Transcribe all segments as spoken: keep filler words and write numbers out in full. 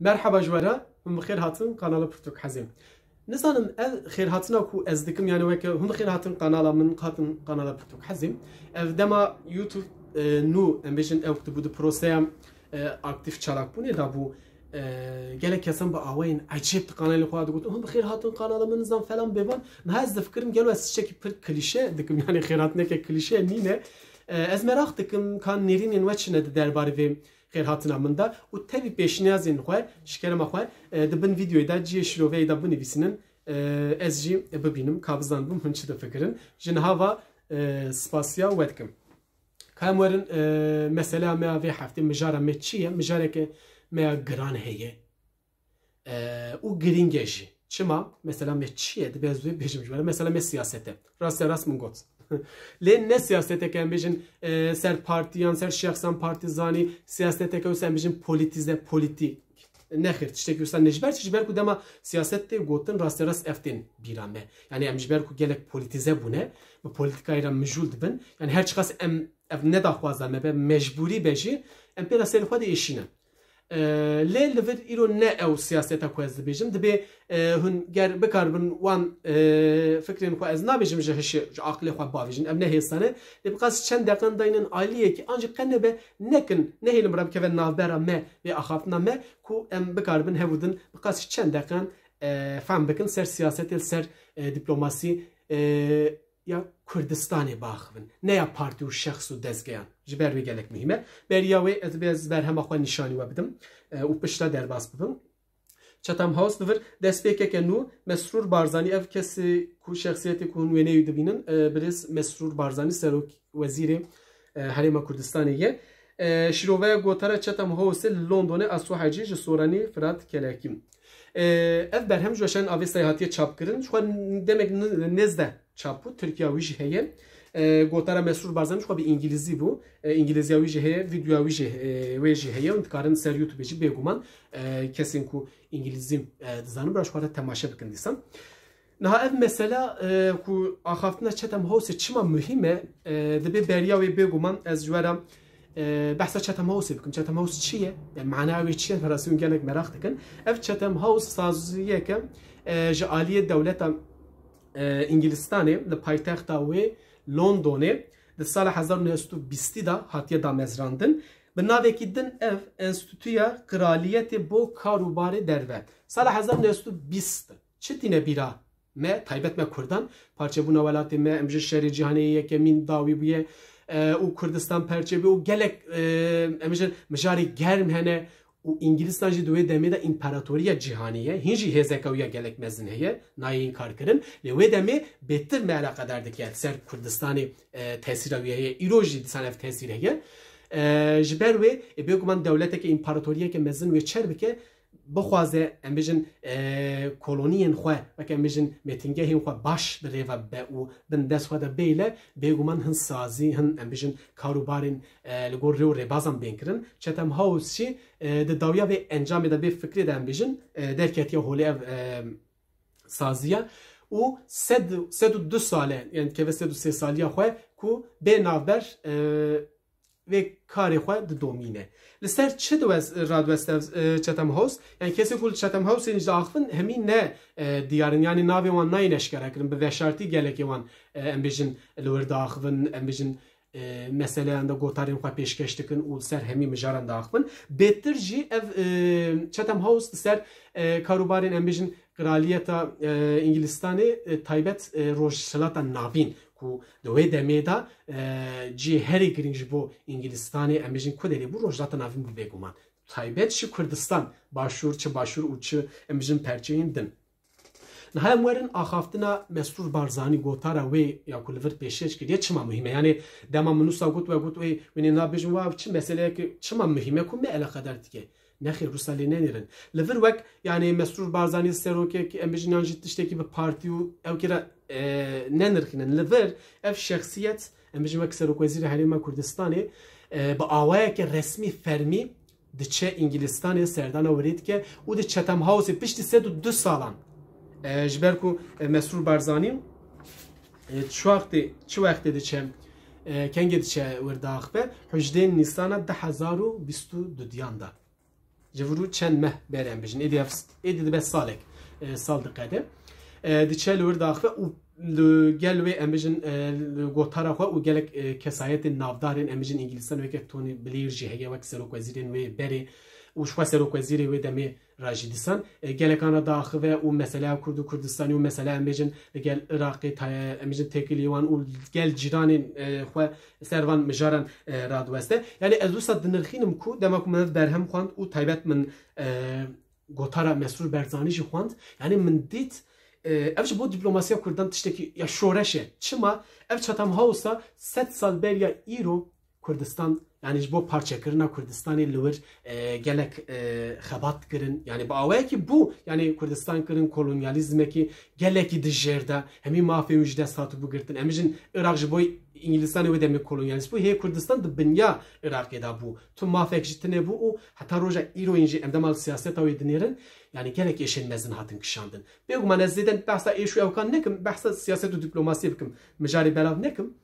Merhaba ji we re, hûn bi xêr hatin kanala Pirtûk Hezê. Nizanim ev xêrhatina ku ez dikim, yani weke hûn bi xêr hatin kanala min, hatin kanala Pirtûk Hezê. Ev dema YouTube, e, nû, em bêjin ew ku dibû di proseya, e, aktif çalakbûnê de bû, e, gelek kesan bi awayên ecêb di kanalê xwe digotin, hûn bi xêr hatin kanala min, nizam falan bêvan. Niha ez difikirim gelo ez tiştekî pir klîşe dikim, yani xêrhatineke klîşe nîne. E, ez meraq dikim ka nêrînên we çi ne di derbarê vê xêrhatina min de û tevî pêşniyazên xwe, ji kerema xwe, e, di bin vîdeoyê de cihê şiroveyê de binivîsînin, e, ez jî bibînim, ka bizanibim hûn çi difikirin. Ji niha ve, e, spasiya we dikim. Ka em werin, e, meseleya me ya vê heftê, mijara me çi ye? Mijareke me ya giran heye. E, û girîng e jî. Çima? Mesela me çi ye? Dibe ez wê bêjim ji we re. Mesela me siyaset e. Rasterast min got. Lê ne siyaseteke em bêjin, e, ser partiyan, ser şexsan partizanî, siyaseteke wisa em bêjin polîtîze, polîtîk. Nexêr, tiştekî wisa ne ji ber çi? Ji ber ku dema siyaset tê gotin, rasterast ev tên bîra me. Yani em ji ber ku gelek polîtîze bûne, bi polîtîkayê re mijûl dibin. Yani her çiqas em ev ne daxwaza me be, mecbûrî be jî, em pê re serê xwe diêşînin. E, lê li vir îro ne ew siyaseta ku ez dibêjim. Dibê, e, hûn ger bikaribin wan, e, fikrên xwe, ez nabêjim ji hişê, ji aqilê xwe bavêjin. Em ne hêsan e. Lê bi qas çend deqan daynin aliyekî, ancî qe nebe nekin, nehêlin bira bikeve navbera me, vê axaftina me, ku em bikaribin hev û din bi qas çend deqan, e, fehm bikin ser siyasetê, li ser, e, diplomasî, e, ya Kurdistanê biaxivin, ne ya partî û şexs û dezgeyan. Ji ber wê gelek muhîm e. Beriya wê ez dibê ez berhema xwe nîşanî we bidim, e, û pişta derbas bibim. Chatham House li vir destpêkeke nû, Mesrûr Barzanî, ev kesê ku şexsiyetê ku hûn wêneyê wî dibînin, e, birêz Mesrûr Barzanî, serok wezîrê, e, Herêma Kurdistanê ye. E, şîroveya gotara Chatham Houseê li Londonê, Asu Hecî ji Soranî Firat Kelekî. E, ev berhem ji weşanên Avestayê hatiye çapkirin. Ji xwe demek n-, nêz de çap bû, tirkiya wî jî heye. E, gotara Mesrûr Barzanî ji xwe bi îngilîzî bû. E, îngilîziya wî jî heye, vîdyoya wî jî, e, wê jî heye. Hûn dikarin ser YouTube jî bêguman, e, kesên ku îngilîzî, e, dizanin, bira ji xwe re temaşe bikin dîsan. Niha ev mesela, e, ku axaftina Chatham Houseê çima muhîm e, e, dibê beriya wê bêguman ez ji we re, e, behsa Chatham Houseê bikim. Chatham House çi ye? Yani manaya wê çi ye? Herasî hûn gelek meraq dikin. Ev Chatham House saziyeke, e, ji aliyê dewleta, e, Îngilistanê li paytexta wê Londonê di sala hezar û neh sed û bîstî de hatiye damezrandin. Bi navekî din ev Enstîtuya Qiraliyetê bo Kar û Barê Derve. Sala hezar û neh sed û bîst. Çi tîne bîra me, taybet me Kurdan, parçebûna welatê me, em ji şerê cîhanê yê yekemîn dawî bûye, e, û Kurdistan perçe bû û gelek, e, em ji mijarê germ hene û Îngilîstan jî di wê demê de împaratoriya cîhanê ye. Hîn jî hêzeke wî ya gelek mezin heye, nayê înkarkirin. Lê wê demê bêtir me eleqedar dike ser Kurdistanê, e, tesîra wî heye. Îro jî dîsan ev tesîr heye. E, ji ber wê, e, bêguman dewleteke împaratoriyeke mezin wê çer bike, bixwaze, em bêjin, e, koloniyên xwe, weke em bêjin mêtingehên xwe baş bi rê ve be û bin dest xwe de bêle, bêguman hin sazî, hin, em bêjin, karûbarên, e, li gor rê û rêbazan bên kirin. Chatham House jî, e, di dawiya vê encamê de, vê fikrê de, em bêjin, e, derketiye holê ev, e, saziya û sed, sed û du sal e, yani dikeve sed û sê saliya xwe ku bê navber, e, vê karê xwe didomîne. Li ser çi diwes-, radiweste, e, Chatham House? Yani kesê ku li Chatham Houseê jî diaxivin, hemî ne, e, diyar in, yani navê wan nayên eşkere kirin, bi veşartî gelekê wan, e, em bêjin li wir diaxivin, em bêjin, e, meseleyan de gotarên xwe pêşkeş dikin û li ser hemî mijaran diaxivin. Bêtir jî ev, e, Chatham House li ser, e, karûbarên, em bêjin, Qiraliyeta, e, Îngilistanê, e, taybet, e, Rojhilata Navîn, ku di wê demê de, e, cihê herî girîng ji bo Îngilistanê, em bêjin, ku derê bû, Rojhilata Navîn bû bêguman. Taybet ji Kurdistan, Başûr, çi Başûr û çi, em bêjin, perçeyên din. Niha em werin axaftina Mesrûr Barzanî, gotara wê ya ku li vir pêşkêş kiriye, çima muhîm e? Yani dema min wisa got, we got, wê, wê nê nabêjin, wa çi meseleyeke çima muhîm e ku me eleqedar dike? Nexêr, wisa lê nenêrin. Li vir wek, yani Mesrûr Barzanî serokek, em bêjin, yan jî tiştekî bi partî û ew kira, e, nenirxînin. Li vir ev şexsiyet, em bêjin, wek Serokwezîrê Herêma Kurdistanê, e, bi awayeke resmî, fermî diçe Îngilistanê, serdana wirê dike û di Chatham Houseê piştî sed û du salan, e, ji ber ku, e, Mesrûr Barzanî, e, çi wextê, çi wextê diçe, E, kengê diçe wir diaxive? Hejdê Nîsana du hezar û bîst û dudiyan de. Ji vir û çend meh berê em bijin. Êdî ev, êdî dibe salek. E, sal diqede. E, diçe li wir diaxive û li gel wê em bijin, e, li gotara xwe û gelek, e, kesayetên navdar ên em bijin Îngilîstan weke Tony Blair jî heye wek serokwezîrên wê berê û ji xwe serokwezîrê wê demê re jî dîsan, e, gelekan re diaxive û meseleya Kurd û Kurdistanî û meseleya em bêjin li gel Iraqê, em bêjin têkiliyê wan û gel cîranên, e, xwe ser van mijaran, e, radiweste. Yani ez wisa dinirxînim ku dema ku min ev berhem xwend û taybet min, e, gotara Mesrûr Barzanî jî xwend, yani min dît, e, ev ji bo diplomasiya Kurdan tiştekî ya şoreş e. Çima? Ev Chatham House-a sed sal beriya îro Kurdistan, yani ji bo parçekirina Kurdistanê li wir, e, gelek, e, xebat kirin. Yani bi awayekî bû, yani Kurdistan kirin kolonyalîzmekî gelekî di jêr de, hemî mafê wî ji dest hatibû girtin. Em bijin Iraq ji bo Îngilîstanê wê demê kolonyalîst bû, hê Kurdistan di binya Iraqê de bû. Tu mafek ji tine bû û heta roja îroyîn jî em dema li siyaseta wê dinêrin, yani gelek êşên mezin hatin kişandin. Bêguman ez zêden behsa êş û ewkan nekim, behsa siyaset û diplomasiyê bikim, mijarê belav nekim.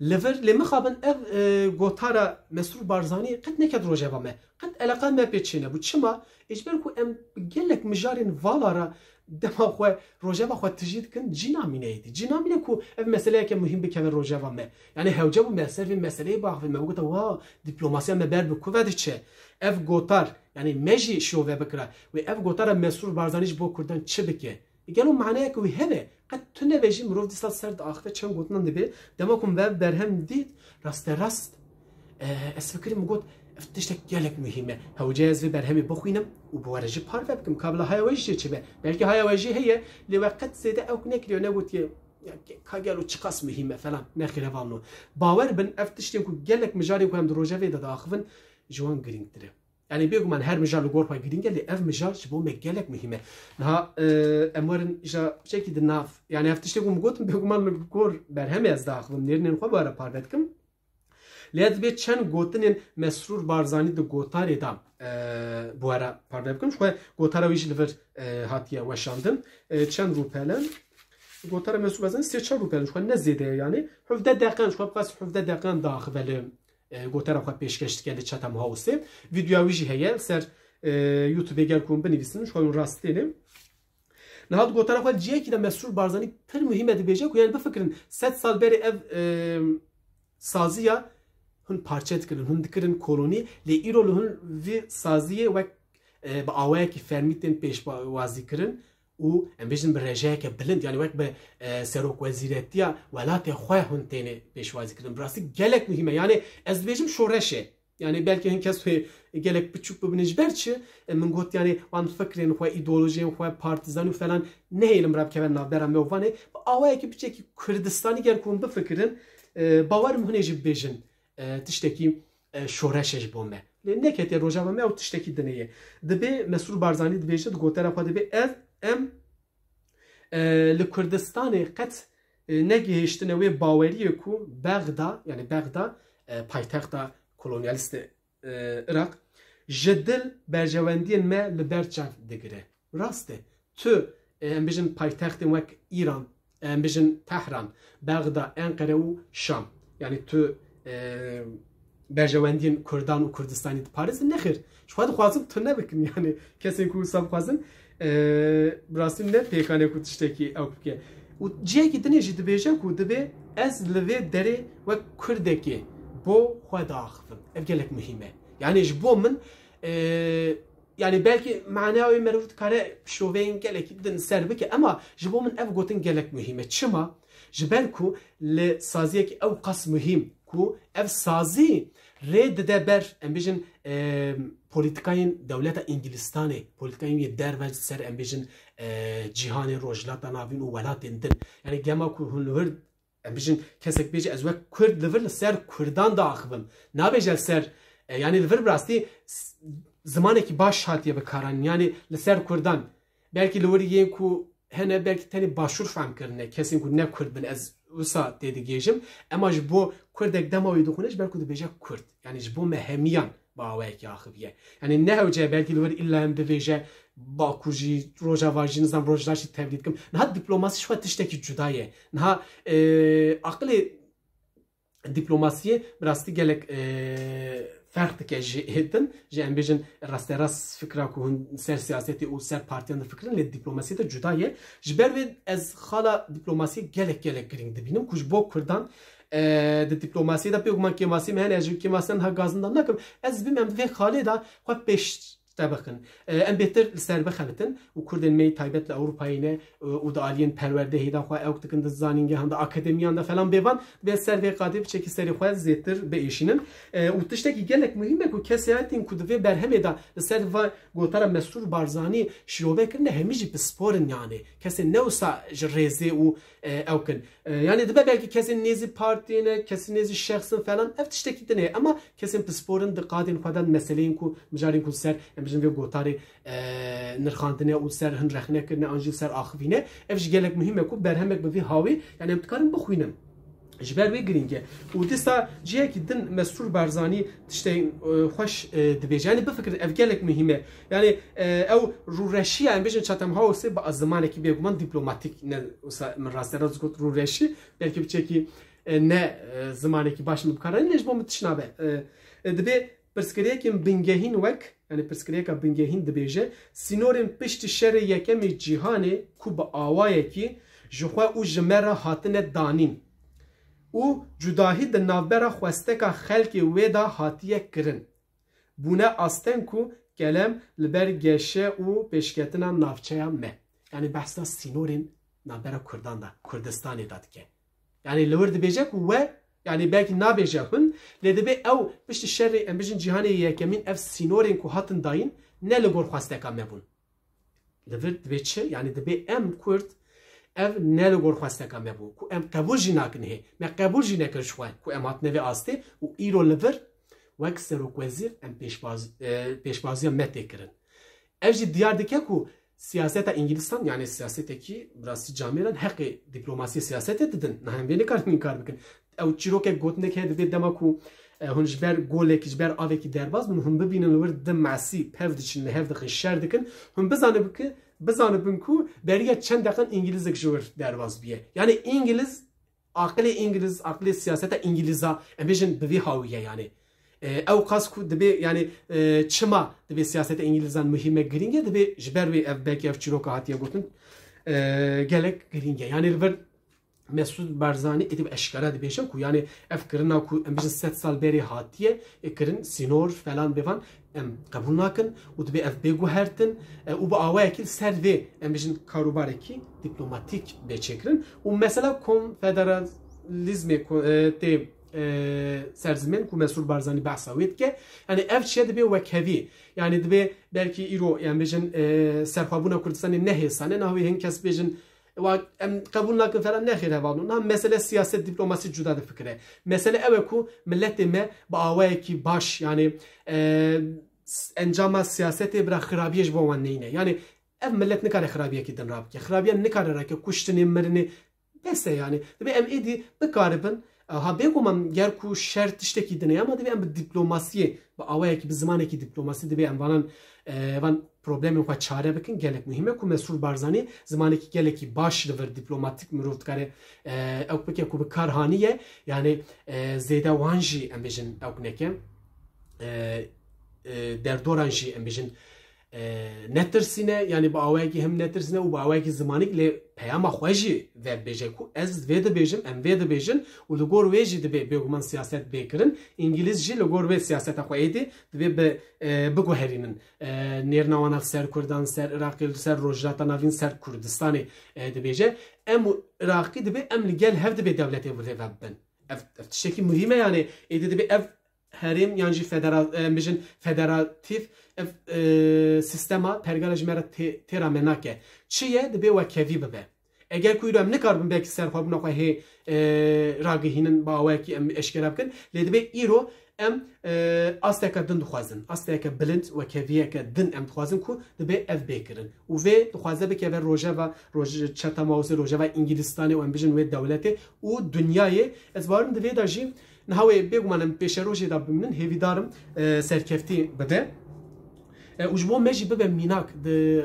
Li vir, lê mixabin ev, e, gotara Mesrûr Barzanî qet neket rojeva me. Qet eleqa me pê çênebû. Çima? Ê ji ber ku em gelek mijarên vala re dema xwe rojeva xwe tijî dikin, cî namîne êdî. Cî namîne ku ev meseleyeke muhîm bikeve rojeva me. Yani hewce bû me ser vê meseleyê biaxivin, me bigota, wa, diplomasiya me ber bi ku ve diçe? Ev gotar, yani me jî şove bikira. Wê ev gotara Mesrûr Barzanî ji bo Kurdan çi bike? Gelo maneyeke wî hebe? Qet tune be jî mirov dîsa ser diaxive çend gotinan dibe. Dema ku min ve berhem dît, rasterast, e, ez fikirim min got, ev tiştek gelek muhîm e. Hewce ez vê berhemê bixwînim û bi we re jî parve bikim. Ka bila haya we jî çi be? Belkî haya we jî heye, lê we qet zêde ew nekiriye, negotiye, ya, ka gelo çiqas muhîm e falan. Nexêr, hevalno. Bawer bin, ev tiştên ku gelek mijarên ku em di rojevê de diaxivin, ji wan girîngtir e. Yani bêguman her mijar li gor xwe girîng e, lê ev mijar ji bo me gelek muhîm e. Niha, e, em werin îja çekî di nav, yani ev tiştê ku min gotin, bêguman li gor berhemê ez diaxivim, nêrînên xwe bi we re parve dikim. Lê ez dibê çend gotinên Mesrûr Barzanî di gotarê de, e, bi we re parve bikim. Ji xwe gotara wî jî li vir, e, hatiye weşandin. E, çend rûpel in? Gotara Mesrûr Barzanî sê çar rûpel in, ji xwe ne zêde ye yani. Hevdeh deqan, ji xwe bi qas hevdeh deqan diaxive li e, gotara xwe pêşkeş dike li Chatham House-ê. Vîdeoya wî jî heye, li ser, e, YouTube-ê, ger ku hûn binivîsin, ji xwe hûn rastînê. Niha di gotara xwe ciyekî de Mesrûr Barzanî pir muhîm e, dibêje ku, yani bifikirin, sed sal berê ev, e, saziya hûn parçe dikirin, hûn dikirin kolonî, lê îro li hûn vî saziyê wek, e, bi awayekî fermî tên pêşwazî kirin. Û em bêjin bi rejeyeke bilind, yani wek bi, e, serokwezîretiya welatê xwe hûn têne pêşwazî kirin. Bi rastî gelek muhîm e. Yani ez dibêjim şoreş e. Yani belkî hin kes wê gelek piçûk bibine, ji ber çi? E, min got, yani wan fikrên xwe, îdeolojiyên xwe, partîzanî û falan nehêlin bira bikeve navbera me û vanê. Bi awayekî piçekî Kurdistanî ger ku hûn bifikirin, e, bawer im hûn ê jî bibêjin, e, tiştekî, e, şoreş e ji bo me. Lê neketiye rojeva me, ew tiştekî dinê ye. Dibê Mesrûr Barzanî dibêje, di gotara xwe dibê, ev, em, e, li Kurdistanê qet, e, negihiştine wê baweriyê ku Bexda, yani Bexda, e, paytexta kolonyalîstê, e, Iraq, ji dil berjewendiyên me li ber çav digire. Rast e. Tu, e, em bijin paytextên wek Îran, e, em bijin Tehran, Bexda, Enqere û Şam. Yani tu, e, berjewendiyên Kurdan û Kurdistanî diparêzin? Nexêr. Ji xwe dixwazin tu nebikin. Yani kesên ku wisa bixwazin, e, bi rastî ne pêkan e ku tiştekî ew bike. Û cihekî dinê jî dibêje ku dibê ez li vê derê wek Kurdekê bo xwe diaxivim. Ev gelek muhîm e. Yani ji bo min, e, yani belkî maneya wê meriv dikare şoveyên gelekî din ser bike, ema ji bo min ev gotin gelek muhîm e. Çima? Ji ber ku li saziyekî ew qas muhîm ku ev sazî rê dide ber, em bêjin, e, polîtikayên dewleta Îngilistanê, polîtikayên yê derve ser, em bêjin, e, cîhanê Rojhilata Navîn û welatên din. Yani gema ku hûn li wir, em bijin, kesek bêje, ez wek Kurd li vir li ser Kurdan diaxivim. Nabêje li ser, e, yani li vir bi rastî s-, zimanekî baş hatiye bikaranîn. Yani li ser Kurdan. Belkî li wir yên ku hene, belkî tenê Başûr fehm kirine, kesên ku ne Kurd bin, ez wisa têdigihêjim. Ema ji bo Kurdek dema wî dixwîne, ji ber ku dibêje Kurd. Yani ji bo me hemiyan bi awayekî axiviye. Yani ne hewce ye belkî li wir îlla em bivêje Bakur jî, Rojava jî, nizam Rojhilat jî tevlî dikim. Niha diplomasî ji xwe tiştekî cuda ye. Niha, e, aqilê diplomasiyê bi rastî gelek, e, ferq dike ji hêtin, ji em bêjin rasterast fikra ku hûn ser siyasetê û ser partiyan difikirin, lê diplomasiyê de cuda ye. Ji ber wê ez xala diplomasiyê gelek gelek girîng dibînim ku ji bo Kurdan, e, di diplomasiyê de pê guman kêmasî me hene, ez ji kêmasiyan niha gazin da nakim. Ez bim em vê xalê de xwe pêş te bixin. E, em bêtir li ser bixebitin û Kurdên me taybet li Ewropayê ne, e, û di aliyên perwerdehê de xwe ewk dikin, di zanîngehan de, akademiyan de falan bêvan, dibê ser vê qadê piçekî serê xwe zêtir biêşînin. E, û tiştekî gelek muhîm e ku kesayetên ku di vê berhemê de li ser va gotara Mesrûr Barzanî şirove kirine, hemî jî pisporin yani. Kesên ne wisa ji rêzê û, e, ewk in. E, yani dibe belkî kesên nêzî partiyê ne, kesên nêzî şexsin falan, ev tiştekî din e. Ema kesên pisporin di qadên xwe de meseleyên ku, mijarên ku ser, em bijin vê gotarê, e, nirxandine û ser hin rexne kirine, an jî ser axivîne. Ev jî gelek muhîm e ku berhemek bi vî hawî, yani em dikarin bixwînin. Ji ber wê girîng e. Û dîsa cihekî din Mesrûr Barzanî tiştê, e, xweş, e, dibêje. Yani bifikirin, ev gelek muhîm e. Yani, e, ew rûreşiya, em bêjin Chatham House-ê bi zimanekî bêguman dîplomatîk, ne wisa min rasterast got rûreşî, belkî piçekî, e, ne, e, zimanekî baş min bikaranîn, lê ji bo min tişt nabe. E, e, dibê pirsgirêkên bingehîn wek, yani pirsgirêka bingehîn dibêje, sînorên piştî şerê yekemê cîhanê ku bi awayekî ji xwe û ji me re hatine danîn û cudahî di navbera xwesteka xelkê wê de hatiye kirin, bûne asteng ku kelem li ber geşe û pêşketina navçeya me. Yani behsa sînorên navbera Kurdan de, Kurdistanê de dike. Yani li wir dibêje ku we, yani belkî nabêje hûn, lê dibê ew piştî şerê, em bijin cîhanê yekemîn, ev sînorên ku hatin dayîn ne li gor xwesteka me bûn. Li vir dibê çi? Yani dibê em Kurd ev ne li gor xwesteka me bû, ku em qebûl jî nakin hê. Me qebûl jî nekir ji xwe ku em hatine vê astê û îro li vir wek serokwezîr em pêşbaz-, e, pêşbaziya me tê kirin. Ev jî diyar dike ku siyaseta Îngilîstan, yani siyasetekî bi rastî camêran heqê dîplomasiyê siyasetê didin. Niha em vê nikarin înkar bikin. Ew çîrokek gotinek heye, dibê dema ku, e, hûn ji ber golekî, ji ber avekî derbas bin, hûn bibînin li wir di mesî pev diçin, li hev dixin, şer dikin, hûn bizanibin ku, bizanibin ku beriya çend deqan Îngilîzek ji wir derbas bûye. Yani Îngiliz, aqilê Îngiliz, aqilê siyaseta Îngilîza, em bêjin bi vî hawî ye yani. E, ew qas ku dibê, yani, e, çima dibê siyaseta Îngilîzan muhîm e, girîng e, dibê ji ber wê ev, belkî ev çîroka hatiye gotin, e, gelek girîng e. Yani li vir Mesûd Barzanî êdî bi eşkera dibêje ku, yani, ev kirina ku em bijin sed sal berê hatiye, e, kirin, sînor, falan bêvan, em qebûl nakin û dibê ev bê guhertin, e, û bi awayekî li ser vê, em bijin, karûbarekî dîplomatîk bê çêkirin. Û mesela konfederalîzmê ku, e, tê, e, serzimên ku Mesûd Barzanî behsa wê dike, yani, ev çiye dibê wekhevî. Yani, dibê belkî îro, em bijin, e, serxwebûna Kurdistanê ne hêsan e, niha wê hin kes bêjin, Wa em qebûl nakin falan, nexêr hevalno. Na mesele siyaset, dîplomasî cuda difikire. Mesele ew e ku miletê me bi awayekî baş, yani, e, s-, encama siyasetê bira xirabiyê ji bo wan neyne. Yani ev milet nikare xirabiyekî din rabike. Xirabiya nikare rake kuştinê, mirinê. Bes e yani. Dibê em êdî bikaribin, e, ha bêguman ger ku şer tiştekî din e, ama dibê em bi dîplomasiyê, bi awayekî, bi zimanekî dîplomasî dibê em vanan, e, van problemên xwe çare bikin, gelek muhîm e ku Mesrûr Barzanî zimanekî gelekî baş li vir dîplomatîk mirov dikare, e, ewk bike ku bi kar haniye, yani, e, zêde wan jî em bêjin ewk neke, e, e, derdoran jî em bêjin, e, netirsîne, yani bi awayekî him netirsîne û bi awayekî zimanîk lê peyama xwe jî vebêje ku ez vê dibêjim, em vê dibêjin û li gor wê jî dibê bêguman siyaset bê kirin. Îngilîz jî li gor wê siyaseta xwe êdî dibê bi, e, biguherînin. E, nêrina wan ser Kurdan, ser Iraqê, ser Rojhilata Navîn, ser Kurdistanê, e, dibêje. Em û Iraqî dibê em li gel hev dibê dewletê rêve bibin. Ev, ev tiştekî muhîm e, yani êdî dibê ev herêm yan jî federa-, em bijin federatîf, ev, e, sîstema pergala ji me re tê-, têra me nake. Çi ye? Dibê wekhevî bibe. Eger ku îro em nikaribin belkî serxwebûna xwe hê, e, ragihînin, bi awayekî em eşkere bikin, lê dibê îro em, e, asteke din dixwazin. Asteke bilind, wekheviyeke din em dixwazin ku dibê ev bê kirin. Û vê dixwaze bikeve rojeva, roj-, Chatham House-ê, rojeva Îngilistanê û em bijin wê dewletê û dinyayê. Ez bawerim di vê de jî niha wê bêguman em pêşerojê de bimînin, hêvîdarim, e, serkeftî bibe. E, û ji bo me jî bibe mînak di,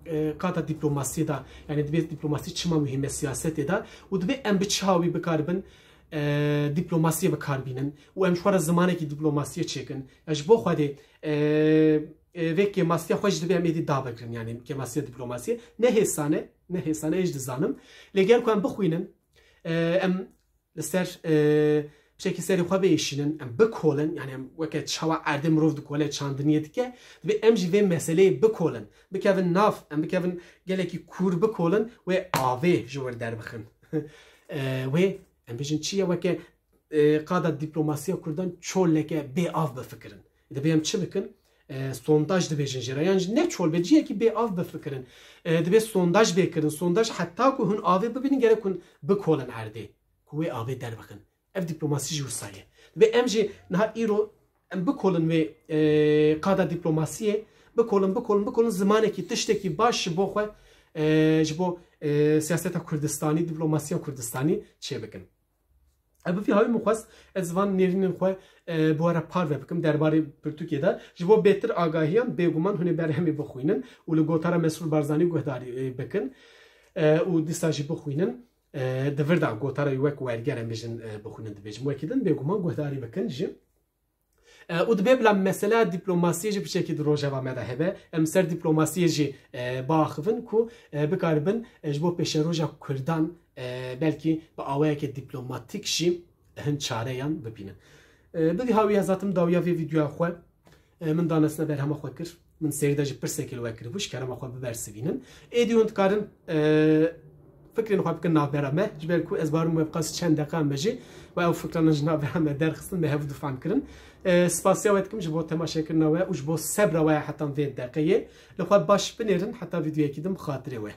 e, qata dîplomasiyê de, yani dibê dîplomasî çima muhîm e siyasetê de û dibê em bi çi hawî bikaribin, e, diplomasiyê bi kar bînin û em ji xwe re zimanekî diplomasiyê çêkin. Ya ji bo Xwedê, e, e, vê kêmasiya xwe jî divê em êdî dabigirin, yani kêmasiya diplomasiyê. Ne hêsan e, ne hêsan e, ez dizanim. Lê ger ku em bixwînin, e, em li ser, e, pişekî serê xwe biêşînin, em bikolin, yani em weke çawa erdê mirov dikole çandiniyê dike, divê em jî vê meseleyê bikolin. Bikevin nav, em bikevin gelekî kûr bikolin, wê avê ji wir derbixin. E, wê, em bêjin çi ye, weke, e, qada diplomasiya Kurdan çoleke bê av bifikirin. Divê em çi bikin? E, sondaj dibêjin jê re. Yan jî ne çol be, ciyekî bê av bifikirin. E, divê sondaj bê kirin. Sondaj heta ku hûn avê bibînin, gerek hûn bikolin erdê. Ku wê avê derbixin. Ev diplomasî jî wisa ye. Divê em jî niha îro em bikolin wê, e, qada diplomasiyê, bikolin, bikolin, bikolin zimanekî, tiştekî baş ji bo xwe, e, ji bo, e, siyaseta Kurdistanî, diplomasiya Kurdistanî çêbikin. E, bi vî hawî min xwest ez van nêrînên xwe, e, bi we re parve bikim derbarê pirtûkê de. Ji bo bêtir agahiyan, bêguman hûn ê berhemê bixwînin û li gotara Mesrûr Barzanî guhdarî, e, bikin, e, û dîsa jî bixwînin. E, di vir de gotara wek werger em bêjin, e, bixwînin dibêjim. Wekî din bêguman guhdarî bikin jî. E, û dibê bila mesela diplomasiyê jî piçekî di rojeva me de hebe. Em ser diplomasiyê jî, e, biaxivin ku, e, bikaribin, e, ji bo pêşeroja Kurdan, e, belkî bi awayeke diplomatik jî hin çareyan bibînin. E, bi vî hawî ez hatim dawiya vê vîdeoya xwe. E, min danesine berhema xwe kir. Min serî de jî pirsekê li we kiribû, ji kerema xwe bibersivînin. Êdî hûn dikarin, e, fikrên xwe bikin navbera me, ji ber ku ez barim we bi qas çend deqan me jî we ew fikrana ji navbera me derxistin, me hevû difam kirin. E, spasiya we dikim ji bo temaşekirina we û ji bo sebra we heta vê deqeyê. Li xwe baş binêrin heta vîdeoyekî din bi xatirê we.